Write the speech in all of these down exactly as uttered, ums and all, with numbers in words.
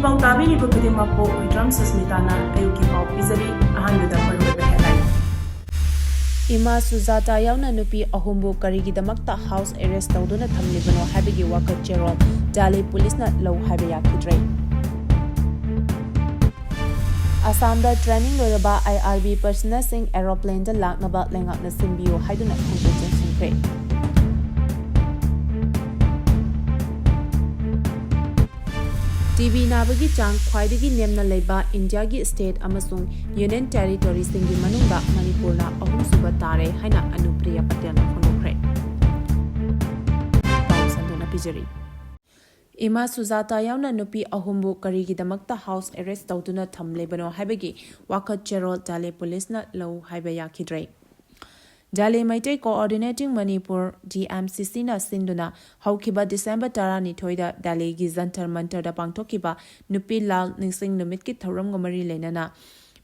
ꯄꯥꯎ ꯇꯥꯕꯤꯔꯤꯕ ꯈꯨꯗꯤꯡꯃꯛꯄꯨ ꯍꯨꯏꯗ꯭ꯔꯝ ꯁꯨꯁꯃꯤꯇꯥꯅ ꯑꯌꯨꯛꯀꯤ ꯄꯥꯎ ꯄꯤꯖꯔꯤ꯫ ꯑꯍꯥꯟꯕꯗ ꯃꯔꯨꯑꯣꯏꯕ headline꯫ ꯏꯃꯥ ꯁꯨꯖꯥꯇꯥ ꯌꯥꯎꯅ ꯅꯨꯄꯤ ꯑꯍꯨꯝꯕꯨ ꯀꯔꯤꯒꯤꯗꯃꯛꯇ house arrest ꯇꯧꯗꯨꯅ ꯊꯝꯂꯤꯕꯅꯣ ꯍꯥꯏꯕꯒꯤ ꯋꯥꯀꯠ ꯆꯦꯔꯣꯜ ꯗꯦꯜꯂꯤ ꯄꯨꯂꯤꯁꯅ ꯂꯧ ꯍꯥꯏꯕ ꯌꯥꯈꯤꯗ꯭ꯔꯦ꯫ ꯑꯁꯥꯝꯗ training ꯂꯣꯏꯔꯕ I R B personnelꯁꯤꯡ aeroplaneꯗ ꯂꯥꯛꯅꯕ ꯂꯩꯉꯥꯛꯅ ꯁꯤꯟꯕꯤꯌꯨ ꯍꯥꯏꯗꯨꯅ ꯈꯣꯡꯖꯪ ꯆꯪꯁꯤꯟꯈ꯭ꯔꯦ꯫ ꯇꯤ ꯕꯤ ꯅꯥꯕꯒꯤ ꯆꯥꯡ ꯈ꯭ꯋꯥꯏꯗꯒꯤ ꯅꯦꯝꯅ ꯂꯩꯕ ꯏꯟꯗꯤꯌꯥꯒꯤ state ꯑꯃꯁꯨꯡ union territoryꯁꯤꯡꯒꯤ ꯃꯅꯨꯡꯗ ꯃꯅꯤꯄꯨꯔꯅ ꯑꯍꯨꯝꯁꯨꯕ ꯇꯥꯔꯦ ꯍꯥꯏꯅ ꯑꯅꯨꯄ꯭ꯔꯤꯌꯥ ꯄꯇꯦꯜꯅ ꯐꯣꯡꯗꯣꯛꯈ꯭ꯔꯦ꯫ ꯄꯥꯎ ꯁꯟꯗꯣꯛꯅ ꯄꯤꯖꯔꯤ꯫ ꯏꯃꯥ ꯁꯨꯖꯥꯇꯥ ꯌꯥꯎꯅ ꯅꯨꯄꯤ ꯑꯍꯨꯝꯕꯨ ꯀꯔꯤꯒꯤꯗꯃꯛꯇ house arrest ꯇꯧꯗꯨꯅ ꯊꯝꯂꯤꯕꯅꯣ ꯍꯥꯏꯕꯒꯤ ꯋꯥꯀꯠ ꯆꯦꯔꯣꯜ ꯗꯦꯜꯂꯤ ꯄꯨꯂꯤꯁꯅ ꯂꯧ ꯍꯥꯏꯕ ꯌꯥꯈꯤꯗ꯭ꯔꯦ꯫ Delhi Meitei Coordinating Manipur, D M C Cꯅ ꯁꯤꯟꯗꯨꯅ ꯍꯧꯈꯤꯕ ꯗꯤꯁꯦꯝꯕꯔ ꯇꯔꯥꯅꯤꯊꯣꯏꯗ ꯗꯦꯜꯂꯤꯒꯤ ꯖꯟꯇꯔ ꯃꯟꯇꯔꯗ ꯄꯥꯡꯊꯣꯛꯈꯤꯕ ꯅꯨꯄꯤ ꯂꯥꯜ ꯅꯤꯡꯁꯤꯡ ꯅꯨꯃꯤꯠꯀꯤ ꯊꯧꯔꯝꯒ ꯃꯔꯤ ꯂꯩꯅꯅ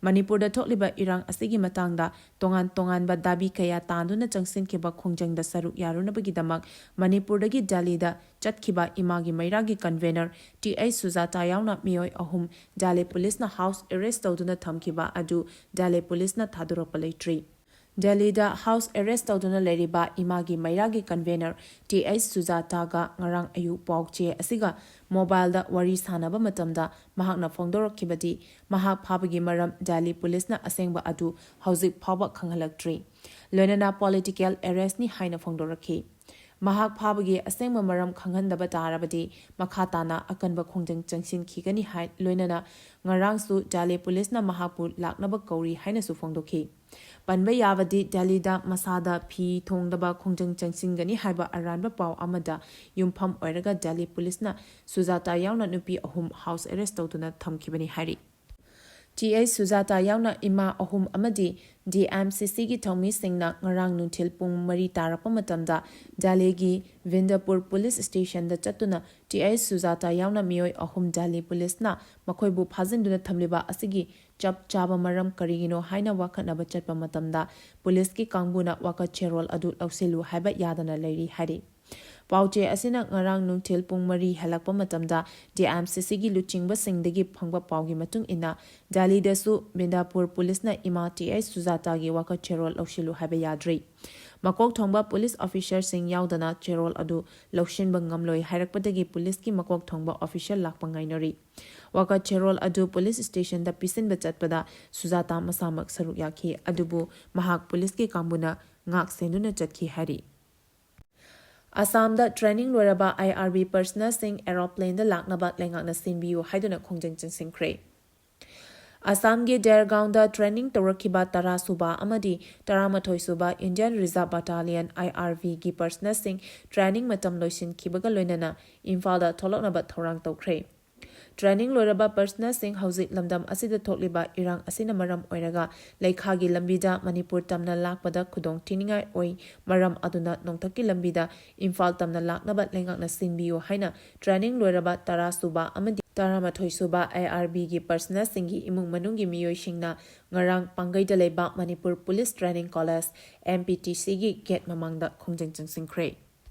ꯃꯅꯤꯄꯨꯔꯗ ꯊꯣꯛꯂꯤꯕ ꯏꯔꯥꯡ ꯑꯁꯤꯒꯤ ꯃꯇꯥꯡꯗ ꯇꯣꯉꯥꯟ ꯇꯣꯉꯥꯟꯕ ꯗꯥꯕꯤ ꯀꯌꯥ ꯇꯥꯟꯗꯨꯅ ꯆꯪꯁꯤꯟꯈꯤꯕ ꯈꯣꯡꯖꯪꯗ ꯁꯔꯨꯛ ꯌꯥꯔꯨꯅꯕꯒꯤꯗꯃꯛ ꯃꯅꯤꯄꯨꯔꯗꯒꯤ ꯗꯦꯜꯂꯤꯗ ꯆꯠꯈꯤꯕ ꯏꯃꯥꯒꯤ ꯃꯩꯔꯥꯒꯤ convener T H ꯁꯨꯖꯥꯇꯥ ꯌꯥꯎꯅ ꯃꯤꯑꯣꯏ ꯑꯍꯨꯝ ꯗꯦꯜꯂꯤ ꯄꯨꯂꯤꯁꯅ house arrest ꯇꯧꯗꯨꯅ ꯊꯝꯈꯤꯕ ꯑꯗꯨ ꯗꯦꯜꯂꯤ ꯄꯨꯂꯤꯁꯅ ꯊꯥꯗꯣꯔꯛꯄ ꯂꯩꯇ꯭ꯔꯤ꯫ ꯗꯦꯜꯂꯤꯗ house arrest ꯇꯧꯗꯨꯅ ꯂꯩꯔꯤꯕ ꯏꯃꯥꯒꯤ ꯃꯩꯔꯥꯒꯤ convener T H ꯁꯨꯖꯥꯇꯥꯒ ꯉꯔꯥꯡ ꯑꯌꯨꯛ ꯄꯥꯎ ꯆꯦ ꯑꯁꯤꯒ mobileꯗ ꯋꯥꯔꯤ ꯁꯥꯟꯅꯕ ꯃꯇꯝꯗ ꯃꯍꯥꯛꯅ ꯐꯣꯡꯗꯣꯔꯛꯈꯤꯕꯗꯤ, ꯃꯍꯥꯛ ꯐꯥꯕꯒꯤ ꯃꯔꯝ ꯗꯦꯜꯂꯤ ꯄꯨꯂꯤꯁꯅ ꯑꯁꯦꯡꯕ ꯑꯗꯨ ꯍꯧꯖꯤꯛ ꯐꯥꯎꯕ ꯈꯪꯍꯜꯂꯛꯇ꯭ꯔꯤ꯫ ꯂꯣꯏꯅꯅ political arrestꯅꯤ ꯍꯥꯏꯅ ꯐꯣꯡꯗꯣꯔꯛꯈꯤ꯫ ꯃꯍꯥꯛ ꯐꯥꯕꯒꯤ ꯑꯁꯦꯡꯕ ꯃꯔꯝ ꯈꯪꯍꯟꯗꯕ ꯇꯥꯔꯕꯗꯤ ꯃꯈꯥ ꯇꯥꯅ ꯑꯀꯟꯕ ꯈꯣꯡꯖꯪ ꯆꯪꯁꯤꯟꯈꯤꯒꯅꯤ ꯍꯥꯏ, ꯂꯣꯏꯅꯅ ꯉꯔꯥꯡꯁꯨ ꯗꯦꯜꯂꯤ ꯄꯨꯂꯤꯁꯅ ꯃꯍꯥꯛꯄꯨ ꯂꯥꯛꯅꯕ ꯀꯧꯔꯤ ꯍꯥꯏꯅꯁꯨ ꯐꯣꯡꯗꯣꯛꯈꯤ꯫ ꯄꯟꯕ ꯌꯥꯕꯗꯤ ꯗꯦꯜꯂꯤꯗ ꯃꯁꯥꯗ ꯐꯤ ꯊꯣꯡꯗꯕ ꯈꯣꯡꯖꯪ ꯆꯪꯁꯤꯟꯒꯅꯤ ꯍꯥꯏꯕ ꯑꯔꯥꯟꯕ ꯄꯥꯎ ꯑꯃꯗ ꯌꯨꯝꯐꯝ ꯑꯣꯏꯔꯒ ꯗꯦꯜꯂꯤ ꯄꯨꯂꯤꯁꯅ ꯁꯨꯖꯥꯇꯥ ꯌꯥꯎꯅ ꯅꯨꯄꯤ ꯑꯍꯨꯝ house arrest ꯇꯧꯗꯨꯅ ꯊꯝꯈꯤꯕꯅꯤ ꯍꯥꯏꯔꯤ꯫ T H ꯁꯨꯖꯥꯇꯥ ꯌꯥꯎꯅ ꯏꯃꯥ ꯑꯍꯨꯝ ꯑꯃꯗꯤ D M C Cꯒꯤ ꯊꯧꯃꯤꯁꯤꯡꯅ ꯉꯔꯥꯡ ꯅꯨꯡꯊꯤꯜ ꯄꯨꯡ ꯃꯔꯤ ꯇꯥꯔꯛꯄ ꯃꯇꯝꯗ ꯗꯦꯜꯂꯤꯒꯤ ꯚꯤꯟꯗꯄꯨꯔ ꯄꯨꯂꯤꯁ ꯁ꯭ꯇꯦꯁꯟꯗ ꯆꯠꯇꯨꯅ T H ꯁꯨꯖꯥꯇꯥ ꯌꯥꯎꯅ ꯃꯤꯑꯣꯏ ꯑꯍꯨꯝ ꯗꯦꯜꯂꯤ ꯄꯨꯂꯤꯁꯅ ꯃꯈꯣꯏꯕꯨ ꯐꯥꯖꯤꯟꯗꯨꯅ ꯊꯝꯂꯤꯕ ꯑꯁꯤꯒꯤ ꯆꯞ ꯆꯥꯕ ꯃꯔꯝ ꯀꯔꯤꯒꯤꯅꯣ ꯍꯥꯏꯅ ꯋꯥꯀꯠꯅꯕ ꯆꯠꯄ ꯃꯇꯝꯗ ꯄꯨꯂꯤꯁꯀꯤ ꯀꯥꯡꯕꯨꯅ ꯋꯥꯀꯠ ꯆꯦꯔꯣꯜ ꯑꯗꯨ ꯂꯧꯁꯤꯜꯂꯨ ꯍꯥꯏꯕ ꯌꯥꯗꯅ ꯂꯩꯔꯤ ꯍꯥꯏꯔꯤ꯫ ꯄꯥꯎꯆꯦ ꯑꯁꯤꯅ ꯉꯔꯥꯡ ꯅꯨꯡꯊꯤꯜ ꯄꯨꯡ ꯃꯔꯤ ꯍꯦꯜꯂꯛꯄ ꯃꯇꯝꯗ ꯗꯤ ꯑꯦꯝ ꯁꯤ ꯁꯤꯒꯤ ꯂꯨꯆꯤꯡꯕꯁꯤꯡꯗꯒꯤ ꯐꯪꯕ ꯄꯥꯎꯒꯤ ꯃꯇꯨꯡ ꯏꯟꯅ, ꯗꯦꯜꯂꯤꯗꯁꯨ ꯃꯤꯗꯥꯄꯨꯔ ꯄꯨꯂꯤꯁꯅ ꯏꯃꯥ ꯇꯤ ꯑꯩꯆ ꯁꯨꯖꯥꯇꯥꯒꯤ ꯋꯥꯀꯠ ꯆꯦꯔꯣꯜ ꯂꯧꯁꯤꯜꯂꯨ ꯍꯥꯏꯕ ꯌꯥꯗ꯭ꯔꯤ꯫ ꯃꯀꯣꯛ ꯊꯣꯡꯕ ꯄꯨꯂꯤꯁ ꯑꯣꯐꯤꯁꯔꯁꯤꯡ ꯌꯥꯎꯗꯅ ꯆꯦꯔꯣꯜ ꯑꯗꯨ ꯂꯧꯁꯤꯟꯕ ꯉꯝꯂꯣꯏ ꯍꯥꯏꯔꯛꯄꯗꯒꯤ ꯄꯨꯂꯤꯁꯀꯤ ꯃꯀꯣꯛ ꯊꯣꯡꯕ ꯑꯣꯐꯤꯁꯔ ꯂꯥꯛꯄ ꯉꯥꯏꯅꯔꯤ꯫ ꯋꯥꯀꯠ ꯆꯦꯔꯣꯜ ꯑꯗꯨ ꯄꯨꯂꯤꯁ ꯁ꯭ꯇꯦꯁꯟꯗ ꯄꯤꯁꯤꯟꯕ ꯆꯠꯄꯗ ꯁꯨꯖꯥꯇꯥ ꯃꯁꯥꯃꯛ ꯁꯔꯨꯛ ꯌꯥꯈꯤ, ꯑꯗꯨꯕꯨ ꯃꯍꯥꯛ ꯄꯨꯂꯤꯁꯀꯤ ꯀꯥꯡꯕꯨꯅ ꯉꯥꯛ ꯁꯦꯟꯗꯨꯅ ꯆꯠꯈꯤ ꯍꯥꯏꯔꯤ꯫ ꯑꯁꯥꯝꯗ ꯇ꯭ꯔꯦꯅꯤꯡ ꯂꯣꯏꯔꯕ ꯑꯥꯏ ꯑꯥꯔ ꯕꯤ ꯄꯔꯁꯅꯦꯜꯁꯤꯡ ꯑꯦꯔꯣꯄ꯭ꯂꯦꯟꯗ ꯂꯥꯛꯅꯕ ꯂꯩꯉꯥꯛꯅ ꯁꯤꯟꯕꯤꯌꯨ ꯍꯥꯏꯗꯨꯅ ꯈꯣꯡꯖꯪ ꯆꯪꯁꯤꯟꯈ꯭ꯔꯦ꯫ ꯑꯁꯥꯝꯒꯤ ꯗꯦꯔꯒꯥꯎꯟꯗ ꯇ꯭ꯔꯦꯅꯤꯡ ꯇꯧꯔꯛꯈꯤꯕ ꯇꯔꯥ ꯁꯨꯕ ꯑꯃꯗꯤ ꯇꯔꯥꯃꯥꯊꯣꯏ ꯁꯨꯕ ꯏꯟꯗꯤꯌꯟ ꯔꯤꯖꯥꯔꯚ ꯕꯠꯇꯥꯂꯤꯌꯟ, ꯑꯥꯏ ꯑꯥꯔ ꯕꯤꯒꯤ ꯄꯔꯁꯅꯦꯜꯁꯤꯡ ꯇ꯭ꯔꯦꯅꯤꯡ ꯃꯇꯝ ꯂꯣꯏꯁꯤꯟꯈꯤꯕꯒ ꯂꯣꯏꯅꯅ ꯏꯝꯐꯥꯜꯗ ꯊꯣꯛꯂꯛꯅꯕ ꯊꯧꯔꯥꯡ ꯇꯧꯈ꯭ꯔꯦ꯫ ꯇ꯭ꯔꯦꯅꯤꯡ ꯂꯣꯏꯔꯕ ꯄꯔꯁꯅꯦꯜꯁꯤꯡ ꯍꯧꯖꯤꯛ ꯂꯝꯗꯝ ꯑꯁꯤꯗ ꯊꯣꯛꯂꯤꯕ ꯏꯔꯥꯡ ꯑꯁꯤꯅ ꯃꯔꯝ ꯑꯣꯏꯔꯒ ꯂꯩꯈꯥꯒꯤ ꯂꯝꯕꯤꯗ ꯃꯅꯤꯄꯨꯔ ꯇꯝꯅ ꯂꯥꯛꯄꯗ ꯈꯨꯗꯣꯡ ꯊꯤꯅꯤꯡꯉꯥꯏ ꯑꯣꯏ꯫ ꯃꯔꯝ ꯑꯗꯨꯅ ꯅꯣꯡꯊꯛꯀꯤ ꯂꯝꯕꯤꯗ ꯏꯝꯐꯥꯜ ꯇꯝꯅ ꯂꯥꯛꯅꯕ ꯂꯩꯉꯥꯛꯅ ꯁꯤꯟꯕꯤꯌꯨ ꯍꯥꯏꯅ ꯇ꯭ꯔꯦꯅꯤꯡ ꯂꯣꯏꯔꯕ ꯇꯔꯥ ꯁꯨꯕ ꯑꯃꯗꯤ ꯇꯔꯥꯃꯥꯊꯣꯏ ꯁꯨꯕ ꯑꯥꯏ ꯑꯥꯔ ꯕꯤꯒꯤ ꯄꯔꯁꯅꯦꯜꯁꯤꯡꯒꯤ ꯏꯃꯨꯡ ꯃꯅꯨꯡꯒꯤ ꯃꯤꯑꯣꯏꯁꯤꯡꯅ ꯉꯔꯥꯡ ꯄꯥꯡꯒꯩꯗ ꯂꯩꯕ Manipur police training college, M P T ꯁꯤꯒꯤ ꯒꯦꯠ ꯃꯃꯥꯡꯗ ꯈꯣꯡꯖꯪ ꯆꯪꯁꯤꯟꯈ꯭ꯔꯦ꯫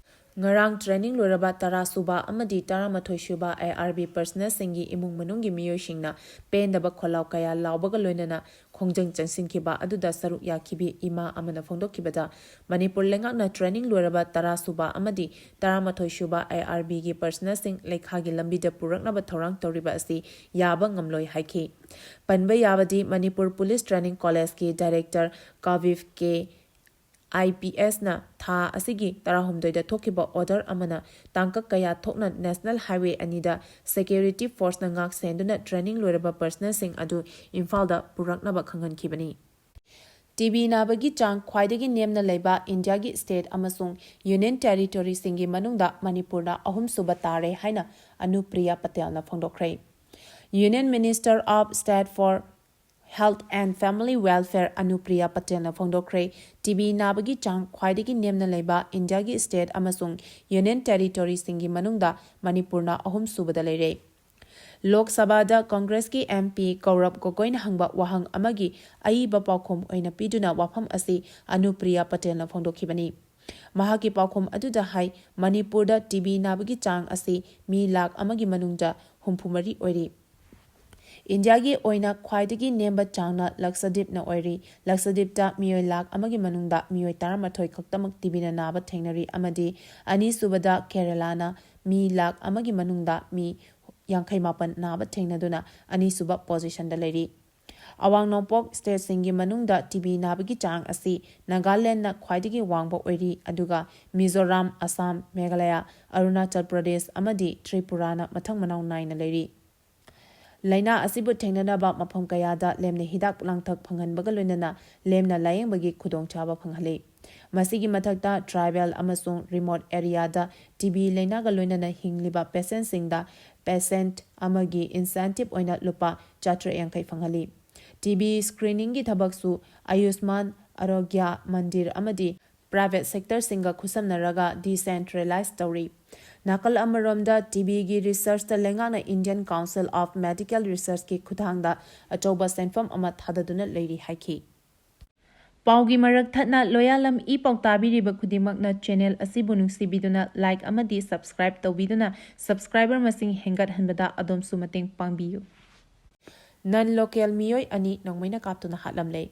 ꯉꯔꯥꯡ ꯇ꯭ꯔꯦꯅꯤꯡ ꯂꯣꯏꯔꯕ ꯇꯔꯥ ꯁꯨꯕ ꯑꯃꯗꯤ ꯇꯔꯥꯃꯥꯊꯣꯏ ꯁꯨꯕ ꯑꯥꯏ ꯑꯥꯔ ꯕꯤ ꯄꯔꯁꯅꯦꯜꯁꯤꯡꯒꯤ ꯏꯃꯨꯡ ꯃꯅꯨꯡꯒꯤ ꯃꯤꯑꯣꯏꯁꯤꯡꯅ ꯄꯦꯟꯗꯕ ꯈꯣꯜꯂꯥꯎ ꯀꯌꯥ ꯂꯥꯎꯕꯒ ꯂꯣꯏꯅꯅ ꯈꯣꯡꯖꯪ ꯆꯪꯁꯤꯟꯈꯤꯕ ꯑꯗꯨꯗ ꯁꯔꯨꯛ ꯌꯥꯈꯤꯕꯤ ꯏꯃꯥ ꯑꯃꯅ ꯐꯣꯡꯗꯣꯛꯈꯤꯕꯗ, ꯃꯅꯤꯄꯨꯔ ꯂꯩꯉꯥꯛꯅ ꯇ꯭ꯔꯦꯅꯤꯡ ꯂꯣꯏꯔꯕ ꯇꯔꯥ ꯁꯨꯕ ꯑꯃꯗꯤ ꯇꯔꯥꯃꯥꯊꯣꯏ ꯁꯨꯕ ꯑꯥꯏ ꯑꯥꯔ ꯕꯤꯒꯤ ꯄꯔꯁꯅꯦꯜꯁꯤꯡ ꯂꯩꯈꯥꯒꯤ ꯂꯝꯕꯤꯗ ꯄꯨꯔꯛꯅꯕ ꯊꯧꯔꯥꯡ ꯇꯧꯔꯤꯕ ꯑꯁꯤ ꯌꯥꯕ ꯉꯝꯂꯣꯏ ꯍꯥꯏꯈꯤ꯫ ꯄꯟꯕ ꯌꯥꯕꯗꯤ, ꯃꯅꯤꯄꯨꯔ ꯄꯨꯂꯤꯁ ꯇ꯭ꯔꯦꯅꯤꯡ ꯀꯣꯂꯦꯖꯀꯤ ꯗꯥꯏꯔꯦꯛꯇꯔ ꯀꯥꯕꯤꯐ ꯀꯦ ꯑꯥꯏ ꯄꯤ ꯑꯦꯁꯅ ꯊꯥ ꯑꯁꯤꯒꯤ ꯇꯔꯥꯍꯨꯝꯗꯣꯏꯗ ꯊꯣꯛꯈꯤꯕ ꯑꯣꯔꯗꯔ ꯑꯃꯅ ꯇꯥꯡꯀꯛ ꯀꯌꯥ ꯊꯣꯛꯅ ꯅꯦꯁꯅꯦꯜ ꯍꯥꯏꯋꯦ ꯑꯅꯤꯗ ꯁꯦꯀ꯭ꯌꯨꯔꯤꯇꯤ ꯐꯣꯔꯁꯅ ꯉꯥꯛ ꯁꯦꯟꯗꯨꯅ ꯇ꯭ꯔꯦꯅꯤꯡ ꯂꯣꯏꯔꯕ ꯄꯔꯁꯅꯦꯜꯁꯤꯡ ꯑꯗꯨ ꯏꯝꯐꯥꯜꯗ ꯄꯨꯔꯛꯅꯕ ꯈꯪꯍꯟꯈꯤꯕꯅꯤ꯫ ꯇꯤ ꯕꯤ ꯅꯥꯕꯒꯤ ꯆꯥꯡ ꯈ꯭ꯋꯥꯏꯗꯒꯤ ꯅꯦꯝꯅ ꯂꯩꯕ ꯏꯟꯗꯤꯌꯥꯒꯤ ꯁ꯭ꯇꯦꯠ ꯑꯃꯁꯨꯡ ꯌꯨꯅꯤꯌꯟ ꯇꯦꯔꯤꯇꯣꯔꯤꯁꯤꯡꯒꯤ ꯃꯅꯨꯡꯗ ꯃꯅꯤꯄꯨꯔꯅ ꯑꯍꯨꯝꯁꯨꯕ ꯇꯥꯔꯦ ꯍꯥꯏꯅ ꯑꯅꯨꯄ꯭ꯔꯤꯌꯥ ꯄꯇꯦꯜꯅ ꯐꯣꯡꯗꯣꯛꯈ꯭ꯔꯦ꯫ Union Minister of State for Health and Family Welfare ꯑꯅꯨꯄ꯭ꯔꯤꯌꯥ ꯄꯇꯦꯜꯅ ꯐꯣꯡꯗꯣꯛꯈ꯭ꯔꯦ, ꯇꯤ ꯕꯤ ꯅꯥꯕꯒꯤ ꯆꯥꯡ ꯈ꯭ꯋꯥꯏꯗꯒꯤ ꯅꯦꯝꯅ ꯂꯩꯕ ꯏꯟꯗꯤꯌꯥꯒꯤ ꯁ꯭ꯇꯦꯠ ꯑꯃꯁꯨꯡ ꯌꯨꯅꯤꯌꯟ ꯇꯦꯔꯤꯇꯣꯔꯤꯁꯤꯡꯒꯤ ꯃꯅꯨꯡꯗ ꯃꯅꯤꯄꯨꯔꯅ ꯑꯍꯨꯝꯁꯨꯕꯗ ꯂꯩꯔꯦ꯫ ꯂꯣꯛ ꯁꯚꯥꯗ ꯀꯪꯒ꯭ꯔꯦꯁꯀꯤ ꯑꯦꯝ ꯄꯤ ꯒꯧꯔꯕ ꯒꯣꯒꯣꯏꯅ ꯍꯪꯕ ꯋꯥꯍꯪ ꯑꯃꯒꯤ ꯑꯏꯕ ꯄꯥꯎꯈꯨꯝ ꯑꯣꯏꯅ ꯄꯤꯗꯨꯅ ꯋꯥꯐꯝ ꯑꯁꯤ ꯑꯅꯨꯄ꯭ꯔꯤꯌꯥ ꯄꯇꯦꯜꯅ ꯐꯣꯡꯗꯣꯛꯈꯤꯕꯅꯤ꯫ ꯃꯍꯥꯛꯀꯤ ꯄꯥꯎꯈꯨꯝ ꯑꯗꯨꯗ ꯍꯥꯏ, ꯃꯅꯤꯄꯨꯔꯗ ꯇꯤ ꯕꯤ ꯅꯥꯕꯒꯤ ꯆꯥꯡ ꯑꯁꯤ ꯃꯤ ꯂꯥꯈ ꯑꯃꯒꯤ ꯃꯅꯨꯡꯗ ꯍꯨꯝꯐꯨ ꯃꯔꯤ ꯑꯣꯏꯔꯤ꯫ ꯏꯟꯗꯤꯌꯥꯒꯤ ꯑꯣꯏꯅ ꯈ꯭ꯋꯥꯏꯗꯒꯤ ꯅꯦꯝꯕ ꯆꯥꯡꯅ ꯂꯛꯁꯗꯤꯞꯅ ꯑꯣꯏꯔꯤ꯫ ꯂꯛꯁꯗꯤꯞꯇ ꯃꯤꯑꯣꯏ ꯂꯥꯈ ꯑꯃꯒꯤ ꯃꯅꯨꯡꯗ ꯃꯤꯑꯣꯏ ꯇꯔꯥꯃꯥꯊꯣꯏ ꯈꯛꯇꯃꯛ ꯇꯤ ꯕꯤꯅ ꯅꯥꯕ ꯊꯦꯡꯅꯔꯤ ꯑꯃꯗꯤ ꯑꯅꯤꯁꯨꯕꯗ ꯀꯦꯔꯂꯥꯅ ꯃꯤ ꯂꯥꯈ ꯑꯃꯒꯤ ꯃꯅꯨꯡꯗ ꯃꯤ ꯌꯥꯡꯈꯩ ꯃꯥꯄꯟ ꯅꯥꯕ ꯊꯦꯡꯅꯗꯨꯅ ꯑꯅꯤꯁꯨꯕ ꯄꯣꯖꯤꯁꯟꯗ ꯂꯩꯔꯤ꯫ ꯑꯋꯥꯡ ꯅꯣꯡꯄꯣꯛ ꯁ꯭ꯇꯦꯠꯁꯤꯡꯒꯤ ꯃꯅꯨꯡꯗ ꯇꯤ ꯕꯤ ꯅꯥꯕꯒꯤ ꯆꯥꯡ ꯑꯁꯤ ꯅꯥꯒꯥꯂꯦꯟꯗꯅ ꯈ꯭ꯋꯥꯏꯗꯒꯤ ꯋꯥꯡꯕ ꯑꯣꯏꯔꯤ, ꯑꯗꯨꯒ ꯃꯤꯖꯣꯔꯥꯝ, ꯑꯁꯥꯝ, ꯃꯦꯘꯥꯂꯌꯥ, ꯑꯔꯨꯅꯥꯆꯜ ꯄ꯭ꯔꯗꯦꯁ ꯑꯃꯗꯤ ꯇ꯭ꯔꯤꯄꯨꯔꯥꯅ ꯃꯊꯪ ꯃꯅꯥꯎ ꯅꯥꯏꯅ ꯂꯩꯔꯤ꯫ ꯂꯥꯏꯅꯥ ꯑꯁꯤꯕꯨ ꯊꯦꯡꯅꯅꯕ ꯃꯐꯝ ꯀꯌꯥꯗ ꯂꯦꯝꯅ ꯍꯤꯗꯥꯛ ꯂꯥꯡꯊꯛ ꯐꯪꯍꯟꯕꯒ ꯂꯣꯏꯅꯅ ꯂꯦꯝꯅ ꯂꯥꯌꯦꯡꯕꯒꯤ ꯈꯨꯗꯣꯡꯆꯥꯕ ꯐꯪꯍꯜꯂꯤ꯫ ꯃꯁꯤꯒꯤ ꯃꯊꯛꯇ, ꯇ꯭ꯔꯥꯏꯕꯦꯜ ꯑꯃꯁꯨꯡ ꯔꯤꯃꯣꯠ ꯑꯦꯔꯤꯌꯥꯗ ꯇꯤ ꯕꯤ ꯂꯥꯏꯅꯥꯒ ꯂꯣꯏꯅꯅ ꯍꯤꯡꯂꯤꯕ ꯄꯦꯁꯦꯟꯁꯤꯡꯗ ꯄꯦꯁꯦꯟꯠ ꯑꯃꯒꯤ ꯏꯟꯁꯦꯟꯇꯤꯞ ꯑꯣꯏꯅ ꯂꯨꯄꯥ ꯆꯥꯇ꯭ꯔꯦꯠ ꯌꯥꯡꯈꯩ ꯐꯪꯍꯜꯂꯤ꯫ ꯇꯤ ꯕꯤ ꯁ꯭ꯀ꯭ꯔꯤꯅꯤꯡꯒꯤ ꯊꯕꯛꯁꯨ ꯑꯌꯨꯁꯃꯥꯟ ꯑꯔꯣꯒ꯭ꯌ ꯃꯟꯗꯤꯔ ꯑꯃꯗꯤ ꯄ꯭ꯔꯥꯏꯚꯦꯠ ꯁꯦꯛꯇꯔꯁꯤꯡꯒ ꯈꯨꯠꯁꯝꯅꯔꯒ ꯗꯤꯁꯦꯟꯇ꯭ꯔꯦꯂꯥꯏꯖ ꯇꯧꯔꯤ꯫ ꯅꯥꯀꯜ ꯑꯃꯔꯣꯝꯗ, ꯇꯤ ꯕꯤꯒꯤ ꯔꯤꯁꯔꯆꯇ ꯂꯩꯉꯥꯛꯅ ꯏꯟꯗꯤꯌꯟ ꯀꯥꯎꯟꯁꯤꯜ ꯑꯣꯐ ꯃꯦꯗꯤꯀꯦꯜ ꯔꯤꯁꯔꯆꯀꯤ ꯈꯨꯠꯊꯥꯡꯗ ꯑꯆꯧꯕ ꯁꯦꯟꯐꯝ ꯑꯃ ꯊꯥꯗꯗꯨꯅ ꯂꯩꯔꯤ ꯍꯥꯏꯈꯤ꯫ ꯄꯥꯎꯒꯤ ꯃꯔꯛ ꯊꯠꯅ ꯂꯣꯌꯥꯂꯝ ꯏ ꯄꯥꯎ ꯇꯥꯕꯤꯔꯤꯕ ꯈꯨꯗꯤꯡꯃꯛꯅ ꯆꯦꯅꯦꯜ ꯑꯁꯤꯕꯨ ꯅꯨꯡꯁꯤꯕꯤꯗꯨꯅ ꯂꯥꯏꯛ ꯑꯃꯗꯤ ꯁꯕꯁꯀ꯭ꯔꯥꯏꯕ ꯇꯧꯕꯤꯗꯨꯅ ꯁꯕꯁꯀ꯭ꯔꯥꯏꯕꯔ ꯃꯁꯤꯡ ꯍꯦꯟꯒꯠꯍꯟꯕꯗ ꯑꯗꯣꯝꯁꯨ ꯃꯇꯦꯡ ꯄꯥꯡꯕꯤꯌꯨ꯫ ꯅꯟ ꯂꯣꯀꯦꯜ ꯃꯤꯑꯣꯏ ꯑꯅꯤ ꯅꯣꯡꯃꯩꯅ ꯀꯥꯞꯇꯨꯅ ꯍꯥꯠꯂꯝꯂꯦ꯫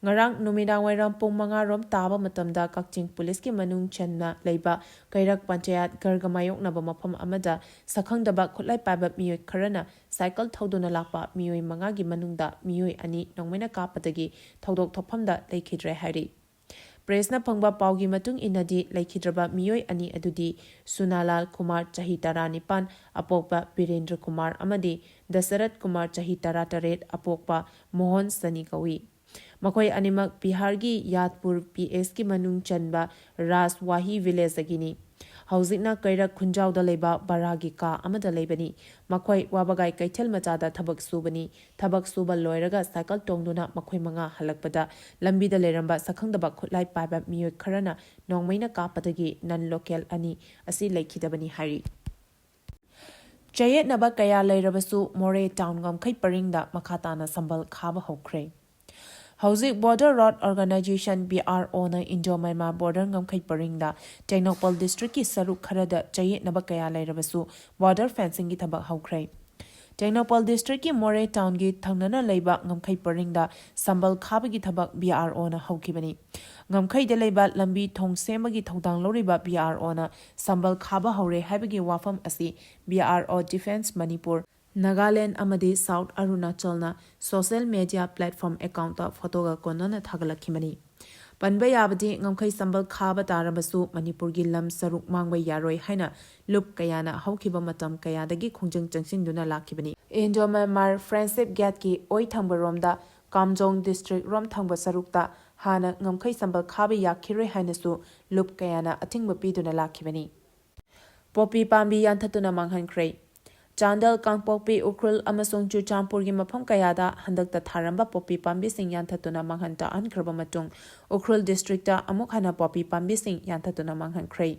ꯉꯔꯥꯡ ꯅꯨꯃꯤꯗꯥꯡ ꯋꯥꯏꯔꯝ ꯄꯨꯡ ꯃꯉꯥ ꯔꯣꯝ ꯇꯥꯕ ꯃꯇꯝꯗ ꯀꯛꯆꯤꯡ ꯄꯨꯂꯤꯁꯀꯤ ꯃꯅꯨꯡ ꯆꯟꯅ ꯂꯩꯕ ꯀꯩꯔꯛ ꯄꯟꯆꯥꯌꯠ ꯒꯔꯒ ꯃꯥꯌꯣꯛꯅꯕ ꯃꯐꯝ ꯑꯃꯗ ꯁꯛꯈꯪꯗꯕ ꯈꯨꯠꯂꯥꯏ ꯄꯥꯏꯕ ꯃꯤꯑꯣꯏ ꯈꯔꯅ ꯁꯥꯏꯀꯜ ꯊꯧꯗꯨꯅ ꯂꯥꯛꯄ ꯃꯤꯑꯣꯏ ꯃꯉꯥꯒꯤ ꯃꯅꯨꯡꯗ ꯃꯤꯑꯣꯏ ꯑꯅꯤ ꯅꯣꯡꯃꯩꯅ ꯀꯥꯞꯄꯗꯒꯤ ꯊꯧꯗꯣꯛ ꯊꯣꯛꯐꯝꯗ ꯂꯩꯈꯤꯗ꯭ꯔꯦ ꯍꯥꯏꯔꯤ꯫ ꯄ꯭ꯔꯦꯁꯅ ꯐꯪꯕ ꯄꯥꯎꯒꯤ ꯃꯇꯨꯡ ꯏꯟꯅꯗꯤ, ꯂꯩꯈꯤꯗ꯭ꯔꯕ ꯃꯤꯑꯣꯏ ꯑꯅꯤ ꯑꯗꯨꯗꯤ ꯁꯨꯅꯥꯂꯥꯜ ꯀꯨꯃꯥꯔ, ꯆꯍꯤ ꯇꯔꯥꯅꯤꯄꯥꯟ, ꯑꯄꯣꯛꯄ ꯕꯤꯔꯦꯟꯗ꯭ꯔ ꯀꯨꯃꯥꯔ ꯑꯃꯗꯤ ꯗꯁꯔꯠ ꯀꯨꯃꯥꯔ, ꯆꯍꯤ ꯇꯔꯥꯇꯔꯦꯠ, ꯑꯄꯣꯛꯄ ꯃꯣꯍꯟ ꯁꯅꯤ ꯀꯧꯏ꯫ ꯃꯈꯣꯏ ꯑꯅꯤꯃꯛ ꯕꯤꯍꯥꯔꯒꯤ ꯌꯥꯗꯄꯨꯔ ꯄꯤ ꯑꯦꯁꯀꯤ ꯃꯅꯨꯡ ꯆꯟꯕ ꯔꯥꯖꯋꯥꯍꯤ ꯚꯤꯂꯦꯖꯇꯒꯤꯅꯤ꯫ ꯍꯧꯖꯤꯛꯅ ꯀꯩꯔꯛ ꯈꯨꯟꯖꯥꯎꯗ ꯂꯩꯕ ꯚꯔꯥꯒꯤ ꯀꯥ ꯑꯃꯗ ꯂꯩꯕꯅꯤ꯫ ꯃꯈꯣꯏ ꯋꯥꯕꯒꯥꯏ ꯀꯩꯊꯦꯜ ꯃꯆꯥꯗ ꯊꯕꯛ ꯁꯨꯕꯅꯤ꯫ ꯊꯕꯛ ꯁꯨꯕ ꯂꯣꯏꯔꯒ ꯁꯥꯏꯀꯜ ꯇꯣꯡꯗꯨꯅ ꯃꯈꯣꯏ ꯃꯉꯥ ꯍꯜꯂꯛꯄꯗ ꯂꯝꯕꯤꯗ ꯂꯩꯔꯝꯕ ꯁꯛꯈꯪꯗꯕ ꯈꯨꯠꯂꯥꯏ ꯄꯥꯏꯕ ꯃꯤꯑꯣꯏ ꯈꯔꯅ ꯅꯣꯡꯃꯩꯅ ꯀꯥꯞꯄꯗꯒꯤ ꯅꯟ ꯂꯣꯀꯦꯜ ꯑꯅꯤ ꯑꯁꯤ ꯂꯩꯈꯤꯗꯕꯅꯤ ꯍꯥꯏꯔꯤ꯫ ꯆꯌꯦꯠꯅꯕ ꯀꯌꯥ ꯂꯩꯔꯕꯁꯨ ꯃꯣꯔꯦ ꯇꯥꯎꯟ ꯉꯝꯈꯩ ꯄꯔꯤꯡꯗ ꯃꯈꯥ ꯇꯥꯅ ꯁꯝꯕꯜ ꯈꯥꯕ ꯍꯧꯈ꯭ꯔꯦ꯫ ꯍꯧꯖꯤꯛ Border Road Organization, B R O, ꯅ Indo-Myanmar border ꯉꯝꯈꯩ ꯄꯔꯤꯡꯗ ꯇꯦꯡꯅꯧꯄꯜ district ꯀꯤ ꯁꯔꯨꯛ ꯈꯔꯗ ꯆꯌꯦꯠꯅꯕ ꯀꯌꯥ ꯂꯩꯔꯕꯁꯨ border fencing ꯒꯤ ꯊꯕꯛ ꯍꯧꯈ꯭ꯔꯦ꯫ ꯇꯦꯡꯅꯧꯄꯜ district ꯀꯤ ꯃꯣꯔꯦ town ꯒꯤ ꯊꯪꯅꯅ ꯂꯩꯕ ꯉꯝꯈꯩ ꯄꯔꯤꯡꯗ ꯁꯝꯕꯜ ꯈꯥꯕꯒꯤ ꯊꯕꯛ B R O ꯅ ꯍꯧꯈꯤꯕꯅꯤ꯫ ꯉꯝꯈꯩꯗ ꯂꯩꯕ ꯂꯝꯕꯤ ꯊꯣꯡ ꯁꯦꯝꯕꯒꯤ ꯊꯧꯗꯥꯡ ꯂꯧꯔꯤꯕ B R O ꯅ ꯁꯝꯕꯜ ꯈꯥꯕ ꯍꯧꯔꯦ ꯍꯥꯏꯕꯒꯤ ꯋꯥꯐꯝ ꯑꯁꯤ B R O Defence Manipur, Nagaland ꯑꯃꯗꯤ South Arunachal ꯅ social media platform account ꯇ photo ꯒ ꯀꯣꯟꯅꯅ ꯊꯥꯒꯠꯂꯛꯈꯤꯕꯅꯤ꯫ ꯄꯟꯕ ꯌꯥꯕꯗꯤ, ꯉꯝꯈꯩ ꯁꯝꯕꯜ ꯈꯥꯕ ꯇꯥꯔꯕꯁꯨ ꯃꯅꯤꯄꯨꯔꯒꯤ ꯂꯝ ꯁꯔꯨꯛ ꯃꯥꯡꯕ ꯌꯥꯔꯣꯏ ꯍꯥꯏꯅ ꯂꯨꯞ ꯀꯌꯥꯅ ꯍꯧꯈꯤꯕ ꯃꯇꯝ ꯀꯌꯥꯗꯒꯤ ꯈꯣꯡꯖꯪ ꯆꯪꯁꯤꯟꯗꯨꯅ ꯂꯥꯛꯈꯤꯕꯅꯤ꯫ Indo-Myanmar Friendship Gate ꯀꯤ ꯑꯣꯏ ꯊꯪꯕꯔꯣꯝꯗ ꯀꯥꯝꯖꯣꯡ district ꯔꯣꯝ ꯊꯪꯕ ꯁꯔꯨꯛꯇ ꯍꯥꯟꯅ ꯉꯝꯈꯩ ꯁꯝꯕꯜ ꯈꯥꯕ ꯌꯥꯈꯤꯔꯣꯏ ꯍꯥꯏꯅꯁꯨ ꯂꯨꯞ ꯀꯌꯥꯅ ꯑꯊꯤꯡꯕ ꯄꯤꯗꯨꯅ ꯂꯥꯛꯈꯤꯕꯅꯤ꯫ ꯄꯣꯄꯤ ꯄꯥꯝꯕꯤ ꯌꯥꯟꯊꯠꯇꯨꯅ ꯃꯥꯡꯍꯟꯈ꯭ꯔꯦ꯫ ꯆꯥꯟꯗꯦꯜ, ꯀꯥꯡꯄꯣꯛꯄꯤ, ꯎꯈ꯭ꯔꯨꯜ ꯑꯃꯁꯨꯡ ꯆꯨꯔꯆꯥꯟꯄꯨꯔꯒꯤ ꯃꯐꯝ ꯀꯌꯥꯗ ꯍꯟꯗꯛꯇ ꯊꯥꯔꯝꯕ ꯄꯣꯄꯤ ꯄꯥꯝꯕꯤꯁꯤꯡ ꯌꯥꯟꯊꯠꯇꯨꯅ ꯃꯥꯡꯍꯟ ꯇꯥꯛꯍꯟꯈ꯭ꯔꯕ ꯃꯇꯨꯡ, ꯎꯈ꯭ꯔꯨꯜ district ꯇ ꯑꯃꯨꯛ ꯍꯟꯅ ꯄꯣꯄꯤ ꯄꯥꯝꯕꯤꯁꯤꯡ ꯌꯥꯟꯊꯠꯇꯨꯅ ꯃꯥꯡꯍꯟꯈ꯭ꯔꯦ꯫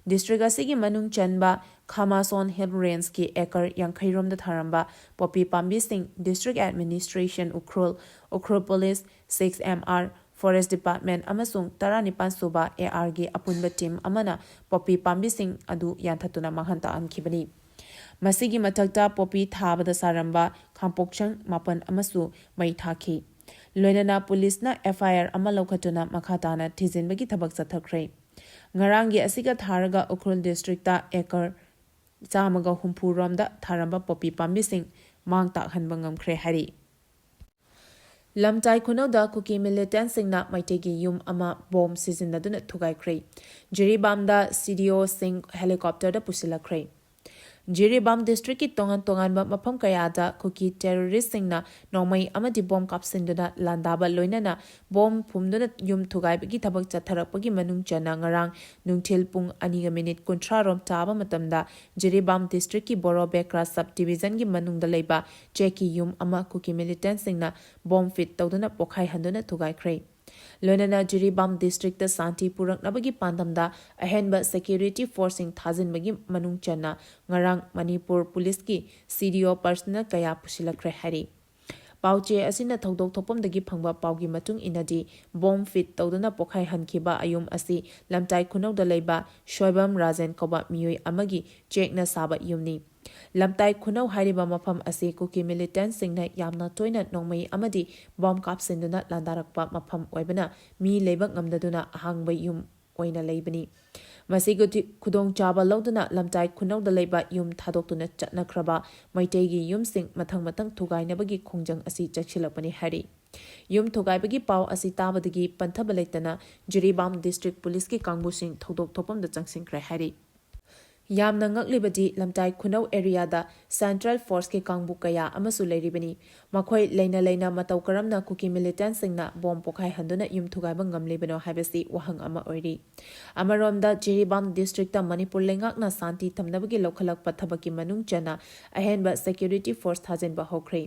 District ꯑꯁꯤꯒꯤ ꯃꯅꯨꯡ ꯆꯟꯕ ꯈꯥꯃꯥꯁꯣꯟ Hill Range ꯀꯤ acre ꯌꯥꯡꯈꯩ ꯔꯣꯝꯗ ꯊꯥꯔꯝꯕ ꯄꯣꯄꯤ ꯄꯥꯝꯕꯤꯁꯤꯡ District Administration Ukhrul, Ukhrul Police, six M R, Forest Department ꯑꯃꯁꯨꯡ ꯇꯔꯥꯅꯤꯄꯥꯟ ꯁꯨꯕ A R ꯒꯤ ꯑꯄꯨꯟꯕ team ꯑꯃꯅ ꯄꯣꯄꯤ ꯄꯥꯝꯕꯤꯁꯤꯡ ꯑꯗꯨ ꯌꯥꯟꯊꯠꯇꯨꯅ ꯃꯥꯡꯍꯟ ꯇꯥꯛꯍꯟꯈꯤꯕꯅꯤ꯫ ꯃꯁꯤꯒꯤ ꯃꯊꯛꯇ ꯄꯣꯄꯤ ꯊꯥꯕꯗ ꯁꯥꯔꯝꯕ ꯈꯥꯡꯄꯣꯛꯁꯪ ꯃꯥꯄꯟ ꯑꯃꯁꯨ ꯃꯩ ꯊꯥꯈꯤ꯫ ꯂꯣꯏꯅꯅ ꯄꯨꯂꯤꯁꯅ F I R ꯑꯃ ꯂꯧꯈꯠꯇꯨꯅ ꯃꯈꯥ ꯇꯥꯅ ꯊꯤꯖꯤꯟꯕꯒꯤ ꯊꯕꯛ ꯆꯠꯊꯈ꯭ꯔꯦ꯫ ꯉꯔꯥꯡꯒꯤ ꯑꯁꯤꯒ ꯊꯥꯔꯒ ꯎꯈ꯭ꯔꯨꯜ district ꯇ acre ꯆꯥꯝꯃꯒ ꯍꯨꯝꯐꯨ ꯔꯣꯝꯗ ꯊꯥꯔꯝꯕ ꯄꯣꯄꯤ ꯄꯥꯝꯕꯤꯁꯤꯡ ꯃꯥꯡ ꯇꯥꯛꯍꯟꯕ ꯉꯝꯈ꯭ꯔꯦ ꯍꯥꯏꯔꯤ꯫ ꯂꯝꯇꯥꯏ ꯈꯨꯅꯧꯗ ꯀꯨꯀꯤ militant ꯁꯤꯡꯅ ꯃꯩꯇꯩꯒꯤ ꯌꯨꯝ ꯑꯃ bomb ꯁꯤꯖꯤꯟꯅꯗꯨꯅ ꯊꯨꯒꯥꯏꯈ꯭ꯔꯦ꯫ ꯖꯤꯔꯤꯕꯥꯝꯗ C D O ꯁꯤꯡ helicopter ꯗ ꯄꯨꯁꯤꯜꯂꯛꯈ꯭ꯔꯦ꯫ ꯖꯤꯔꯤꯕꯥꯝ district ꯀꯤ ꯇꯣꯉꯥꯟ ꯇꯣꯉꯥꯟꯕ ꯃꯐꯝ ꯀꯌꯥꯗ ꯀꯨꯀꯤ terrorist ꯁꯤꯡꯅ ꯅꯣꯡꯃꯩ ꯑꯃꯗꯤ bomb ꯀꯥꯞꯁꯤꯟꯗꯨꯅ ꯂꯥꯟꯗꯥꯕ ꯂꯣꯏꯅꯅ bomb ꯐꯨꯝꯗꯨꯅ ꯌꯨꯝ ꯊꯨꯒꯥꯏꯕꯒꯤ ꯊꯕꯛ ꯆꯠꯊꯔꯛꯄꯒꯤ ꯃꯅꯨꯡ ꯆꯟꯅ ꯉꯔꯥꯡ ꯅꯨꯡꯊꯤꯜ ꯄꯨꯡ ꯑꯅꯤꯒ minute ꯀꯨꯟꯊ꯭ꯔꯥ ꯔꯣꯝ ꯇꯥꯕ ꯃꯇꯝꯗ ꯖꯤꯔꯤꯕꯥꯝ district ꯀꯤ ꯕꯣꯔꯣ ꯕꯦꯀ꯭ꯔꯥ sub division ꯒꯤ ꯃꯅꯨꯡꯗ ꯂꯩꯕ ꯆꯦꯛꯀꯤ ꯌꯨꯝ ꯑꯃ ꯀꯨꯀꯤ militant ꯁꯤꯡꯅ bomb fit ꯇꯧꯗꯨꯅ ꯄꯣꯈꯥꯏꯍꯟꯗꯨꯅ ꯊꯨꯒꯥꯏꯈ꯭ꯔꯦ꯫ ꯂꯣꯏꯅꯅ ꯖꯤꯔꯤꯕꯥꯝ district ꯇ ꯁꯥꯟꯇꯤ ꯄꯨꯔꯛꯅꯕꯒꯤ ꯄꯥꯟꯗꯝꯗ ꯑꯍꯦꯟꯕ security force ꯁꯤꯡ ꯊꯥꯖꯤꯟꯕꯒꯤ ꯃꯅꯨꯡ ꯆꯟꯅ ꯉꯔꯥꯡ ꯃꯅꯤꯄꯨꯔ ꯄꯨꯂꯤꯁꯀꯤ C D O personnel ꯀꯌꯥ ꯄꯨꯁꯤꯜꯂꯛꯈ꯭ꯔꯦ ꯍꯥꯏꯔꯤ꯫ ꯄꯥꯎꯆꯦ ꯑꯁꯤꯅ ꯊꯧꯗꯣꯛ ꯊꯣꯛꯐꯝꯗꯒꯤ ꯐꯪꯕ ꯄꯥꯎꯒꯤ ꯃꯇꯨꯡ ꯏꯟꯅꯗꯤ, ꯕꯣꯝ ꯐꯤꯠ ꯇꯧꯗꯨꯅ ꯄꯣꯈꯥꯏꯍꯟꯈꯤꯕ ꯌꯨꯝ ꯑꯁꯤ ꯂꯝꯇꯥꯏ ꯈꯨꯅꯧꯗ ꯂꯩꯕ ꯁꯣꯏꯕꯝ ꯔꯥꯖꯦꯟ ꯀꯧꯕ ꯃꯤꯑꯣꯏ ꯑꯃꯒꯤ ꯆꯦꯛꯅ ꯁꯥꯕ ꯌꯨꯝꯅꯤ꯫ ꯂꯝꯇꯥꯏ ꯈꯨꯅꯧ ꯍꯥꯏꯔꯤꯕ ꯃꯐꯝ ꯑꯁꯤ ꯀꯨꯀꯤ ꯃꯤꯂꯤꯇꯦꯟꯠꯁꯤꯡꯅ ꯌꯥꯝꯅ ꯇꯣꯏꯅ ꯅꯣꯡꯃꯩ ꯑꯃꯗꯤ ꯕꯣꯝ ꯀꯥꯞꯁꯤꯟꯗꯨꯅ ꯂꯥꯟꯗꯥꯔꯛꯄ ꯃꯐꯝ ꯑꯣꯏꯕꯅ, ꯃꯤ ꯂꯩꯕ ꯉꯝꯗꯗꯨꯅ ꯑꯍꯥꯡꯕ ꯌꯨꯝ ꯑꯣꯏꯅ ꯂꯩꯕꯅꯤ꯫ ꯃꯁꯤꯒꯤ ꯈꯨꯗꯣꯡꯆꯥꯕ ꯂꯧꯗꯨꯅ ꯂꯝꯇꯥꯏ ꯈꯨꯅꯧꯗ ꯂꯩꯕ ꯌꯨꯝ ꯊꯥꯗꯣꯛꯇꯨꯅ ꯆꯠꯅꯈ꯭ꯔꯕ ꯃꯩꯇꯩꯒꯤ ꯌꯨꯝꯁꯤꯡ ꯃꯊꯪ ꯃꯊꯪ ꯊꯨꯒꯥꯏꯅꯕꯒꯤ ꯈꯣꯡꯖꯪ ꯑꯁꯤ ꯆꯪꯁꯤꯜꯂꯛꯄꯅꯤ ꯍꯥꯏꯔꯤ꯫ ꯌꯨꯝ ꯊꯨꯒꯥꯏꯕꯒꯤ ꯄꯥꯎ ꯑꯁꯤ ꯇꯥꯕꯗꯒꯤ ꯄꯟꯊꯕ ꯂꯩꯇꯅ ꯖꯤꯔꯤꯕꯥꯝ ꯗꯤꯁꯇ꯭ꯔꯤꯛ ꯄꯨꯂꯤꯁꯀꯤ ꯀꯥꯡꯕꯨꯁꯤꯡ ꯊꯧꯗꯣꯛ ꯊꯣꯛꯐꯝꯗ ꯆꯪꯁꯤꯟꯈ꯭ꯔꯦ ꯍꯥꯏꯔꯤ꯫ ꯌꯥꯝꯅ ꯉꯛꯂꯤꯕꯗꯤ ꯂꯝꯇꯥꯏ ꯈꯨꯅꯧ ꯑꯦꯔꯤꯌꯥꯗ ꯁꯦꯟꯇ꯭ꯔꯦꯜ ꯐꯣꯔꯁꯀꯤ ꯀꯥꯡꯕꯨ ꯀꯌꯥ ꯑꯃꯁꯨ ꯂꯩꯔꯤꯕꯅꯤ꯫ ꯃꯈꯣꯏ ꯂꯩꯅ ꯂꯩꯅ ꯃꯇꯧ ꯀꯔꯝꯅ ꯀꯨꯀꯤ ꯃꯤꯂꯤꯇꯦꯟꯠꯁꯤꯡꯅ ꯕꯣꯝ ꯄꯣꯈꯥꯏꯍꯟꯗꯨꯅ ꯌꯨꯝ ꯊꯨꯒꯥꯏꯕ ꯉꯝꯂꯤꯕꯅꯣ ꯍꯥꯏꯕꯁꯤ ꯋꯥꯍꯪ ꯑꯃ ꯑꯣꯏꯔꯤ꯫ ꯑꯃꯔꯣꯝꯗ ꯖꯤꯔꯤꯕꯥꯝ ꯗꯤꯁꯇ꯭ꯔꯤꯛꯇ ꯃꯅꯤꯄꯨꯔ ꯂꯩꯉꯥꯛꯅ ꯁꯥꯟꯇꯤ ꯊꯝꯅꯕꯒꯤ ꯂꯧꯈꯠꯂꯛꯄ ꯊꯕꯛꯀꯤ ꯃꯅꯨꯡ ꯆꯟꯅ ꯑꯍꯦꯟꯕ ꯁꯦꯀ꯭ꯌꯨꯔꯤꯇꯤ ꯐꯣꯔꯁ ꯊꯥꯖꯤꯟꯕ ꯍꯧꯈ꯭ꯔꯦ꯫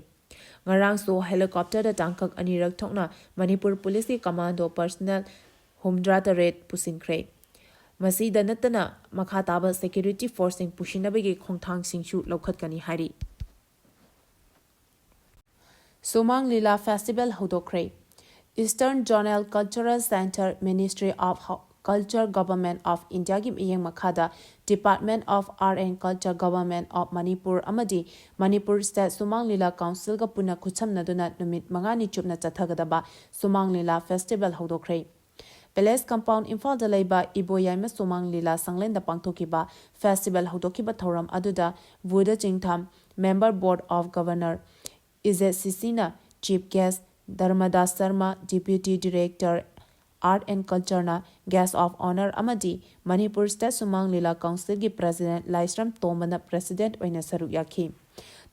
ꯉꯔꯥꯡꯁꯨ ꯍꯦꯂꯤꯀꯣꯞꯇꯔꯗ ꯇꯥꯡꯀꯛ ꯑꯅꯤꯔꯛ ꯊꯣꯛꯅ ꯃꯅꯤꯄꯨꯔ ꯄꯨꯂꯤꯁꯀꯤ ꯀꯃꯥꯟꯗꯣ ꯄꯔꯁꯅꯦꯜ ꯍꯨꯝꯗ꯭ꯔꯥ ꯇꯔꯦꯠ ꯄꯨꯁꯤꯟꯈ꯭ꯔꯦ꯫ ꯃꯁꯤꯗ ꯅꯠꯇꯅ ꯃꯈꯥ ꯇꯥꯕ ꯁꯦꯀ꯭ꯌꯨꯔꯤꯇꯤ ꯐꯣꯔꯁꯁꯤꯡ ꯄꯨꯁꯤꯟꯅꯕꯒꯤ ꯈꯣꯡꯊꯥꯡꯁꯤꯡꯁꯨ ꯂꯧꯈꯠꯀꯅꯤ ꯍꯥꯏꯔꯤ꯫ ꯁꯨꯃꯥꯡ ꯂꯤꯂꯥ ꯐꯦꯁꯇꯤꯚꯦꯜ ꯍꯧꯗꯣꯛꯈ꯭ꯔꯦ꯫ Eastern Zonal Cultural Centre, Ministry of Culture, Government of Indiaꯒꯤ ꯃꯤꯠꯌꯦꯡ ꯃꯈꯥꯗ Department of Art and Culture, Government of Manipur ꯑꯃꯗꯤ ꯃꯅꯤꯄꯨꯔ ꯁ꯭ꯇꯦꯠ ꯁꯨꯃꯥꯡ ꯂꯤꯂꯥ ꯀꯥꯎꯟꯁꯤꯜꯒ ꯄꯨꯟꯅ ꯈꯨꯠꯁꯝꯅꯗꯨꯅ ꯅꯨꯃꯤꯠ ꯃꯉꯥꯅꯤ ꯆꯨꯞꯅ ꯆꯠꯊꯒꯗꯕ ꯁꯨꯃꯥꯡ ꯂꯤꯂꯥ ꯐꯦꯁꯇꯤꯚꯦꯜ ꯍꯧꯗꯣꯛꯈ꯭ꯔꯦ꯫ ꯄꯦꯂꯦꯁ ꯀꯝꯄꯥꯎꯟ ꯏꯝꯐꯥꯜꯗ ꯂꯩꯕ ꯏꯕꯣꯌꯥꯏꯃ ꯁꯨꯃꯥꯡ ꯂꯤꯂꯥ ꯁꯪꯂꯦꯟꯗ ꯄꯥꯡꯊꯣꯛꯈꯤꯕ ꯐꯦꯁꯇꯤꯚꯦꯜ ꯍꯧꯗꯣꯛꯈꯤꯕ ꯊꯧꯔꯝ ꯑꯗꯨꯗ ꯚꯨꯗ ꯆꯤꯡꯊꯥꯝ, Member Board of Governor, ꯏꯖꯦꯠ ꯁꯤꯁꯤꯅ chief guest, Dharmadas Sharma, Deputy Director, Art and Cultureꯅ Guest of Honour ꯑꯃꯗꯤ ꯃꯅꯤꯄꯨꯔ ꯁ꯭ꯇꯦꯠ ꯁꯨꯃꯥꯡ ꯂꯤꯂꯥ ꯀꯥꯎꯟꯁꯤꯜꯒꯤ ꯄ꯭ꯔꯦꯁꯤꯗꯦꯟꯠ ꯂꯥꯏꯁ꯭ꯔꯝ ꯇꯣꯝꯕꯅ ꯄ꯭ꯔꯦꯁꯤꯗꯦꯟꯠ ꯑꯣꯏꯅ ꯁꯔꯨꯛ ꯌꯥꯈꯤ꯫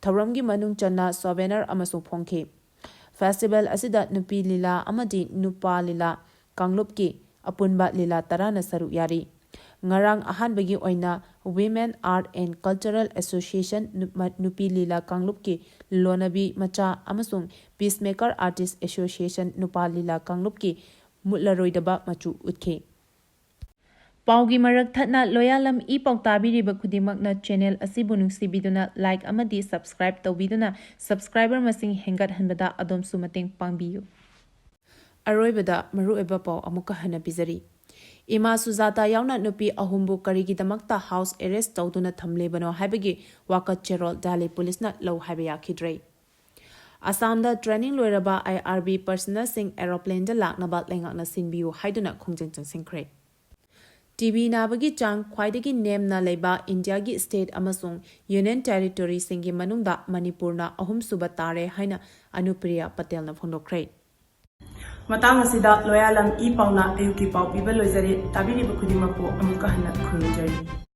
ꯊꯧꯔꯝꯒꯤ ꯃꯅꯨꯡ ꯆꯟꯅ ꯁꯣꯚꯦꯅꯔ ꯑꯃꯁꯨ ꯐꯣꯡꯈꯤ꯫ ꯐꯦꯁꯇꯤꯚꯦꯜ ꯑꯁꯤꯗ ꯅꯨꯄꯤ ꯂꯤꯂꯥ ꯑꯃꯗꯤ ꯅꯨꯄꯥ ꯂꯤꯂꯥ ꯀꯥꯡꯂꯨꯞꯀꯤ ꯑꯄꯨꯟꯕ ꯂꯤꯂꯥ ꯇꯔꯥꯅ ꯁꯔꯨꯛ ꯌꯥꯔꯤ꯫ ꯉꯔꯥꯡ ꯑꯍꯥꯟꯕꯒꯤ ꯑꯣꯏꯅ Women Art and Cultural Association ꯅꯨ-, ꯃ-, ꯅꯨꯄꯤ ꯂꯤꯂꯥ ꯀꯥꯡꯂꯨꯞꯀꯤ ꯂꯣꯅꯕꯤ ꯃꯆꯥ ꯑꯃꯁꯨꯡ Peacemaker Artist Association ꯅꯨꯄꯥ ꯂꯤꯂꯥ ꯀꯥꯡꯂꯨꯞꯀꯤ ꯃꯨꯠꯂꯔꯣꯏꯗꯕ ꯃꯆꯨ ꯎꯠꯈꯤ꯫ ꯄꯥꯎꯒꯤ ꯃꯔꯛ ꯊꯠꯅ ꯂꯣꯌꯥꯂꯝ ꯏ ꯄꯥꯎ ꯇꯥꯕꯤꯔꯤꯕ ꯈꯨꯗꯤꯡꯃꯛꯅ ꯆꯦꯅꯦꯜ ꯑꯁꯤꯕꯨ ꯅꯨꯡꯁꯤꯕꯤꯗꯨꯅ ꯂꯥꯏꯛ ꯑꯃꯗꯤ ꯁꯕꯁꯀ꯭ꯔꯥꯏꯕ ꯇꯧꯕꯤꯗꯨꯅ ꯁꯕꯁꯀ꯭ꯔꯥꯏꯕꯔ ꯃꯁꯤꯡ ꯍꯦꯟꯒꯠꯍꯟꯕꯗ ꯑꯗꯣꯝꯁꯨ ꯃꯇꯦꯡ ꯄꯥꯡꯕꯤꯌꯨ꯫ ꯑꯔꯣꯏꯕꯗ ꯃꯔꯨꯑꯣꯏꯕ ꯄꯥꯎ ꯑꯃꯨꯛꯀ ꯍꯟꯅ ꯄꯤꯖꯔꯤ꯫ ꯏꯃꯥ ꯁꯨꯖꯥꯇꯥ ꯌꯥꯎꯅ ꯅꯨꯄꯤ ꯑꯍꯨꯝꯕꯨ ꯀꯔꯤꯒꯤꯗꯃꯛꯇ ꯍꯥꯎꯁ ꯑꯦꯔꯦꯁ ꯇꯧꯗꯨꯅ ꯊꯝꯂꯤꯕꯅꯣ ꯍꯥꯏꯕꯒꯤ ꯋꯥꯀꯠ ꯆꯦꯔꯣꯜ ꯗꯦꯜꯂꯤ ꯄꯨꯂꯤꯁꯅ ꯂꯧ ꯍꯥꯏꯕ ꯌꯥꯈꯤꯗ꯭ꯔꯦ꯫ ꯑꯁꯥꯝꯗ ꯇ꯭ꯔꯦꯅꯤꯡ ꯂꯣꯏꯔꯕ ꯑꯥꯏ ꯑꯥꯔ ꯕꯤ ꯄꯔꯁꯅꯦꯜꯁꯤꯡ ꯑꯦꯔꯣꯄ꯭ꯂꯦꯟꯗ ꯂꯥꯛꯅꯕ ꯂꯩꯉꯥꯛꯅ ꯁꯤꯟꯕꯤꯌꯨ ꯍꯥꯏꯗꯨꯅ ꯈꯣꯡꯖꯪ ꯆꯪꯁꯤꯟꯈ꯭ꯔꯦ꯫ ꯇꯤ ꯕꯤ ꯅꯥꯕꯒꯤ ꯆꯥꯡ ꯈ꯭ꯋꯥꯏꯗꯒꯤ ꯅꯦꯝꯅ ꯂꯩꯕ ꯏꯟꯗꯤꯌꯥꯒꯤ ꯁ꯭ꯇꯦꯠ ꯑꯃꯁꯨꯡ ꯌꯨꯅꯤꯌꯟ ꯇꯦꯔꯤꯇꯣꯔꯤꯁꯤꯡꯒꯤ ꯃꯅꯨꯡꯗ ꯃꯅꯤꯄꯨꯔꯅ ꯑꯍꯨꯝꯁꯨꯕ ꯇꯥꯔꯦ ꯍꯥꯏꯅ ꯑꯅꯨꯄ꯭ꯔꯤꯌꯥ ꯄꯇꯦꯜꯅ ꯐꯣꯡꯗꯣꯛꯈ꯭ꯔꯦ꯫ ꯃꯇꯥꯡ ꯑꯁꯤꯗ ꯂꯣꯌꯥꯂꯝ ꯏ ꯄꯥꯎꯅ ꯑꯌꯨꯛꯀꯤ ꯄꯥꯎ ꯄꯤꯕ ꯂꯣꯏꯖꯔꯦ꯫ ꯇꯥꯕꯤꯔꯤꯕ ꯈꯨꯗꯤꯡꯃꯛꯄꯨ ꯑꯃꯨꯛꯀ ꯍꯟꯅ ꯈꯨꯔꯨꯝꯖꯔꯤ꯫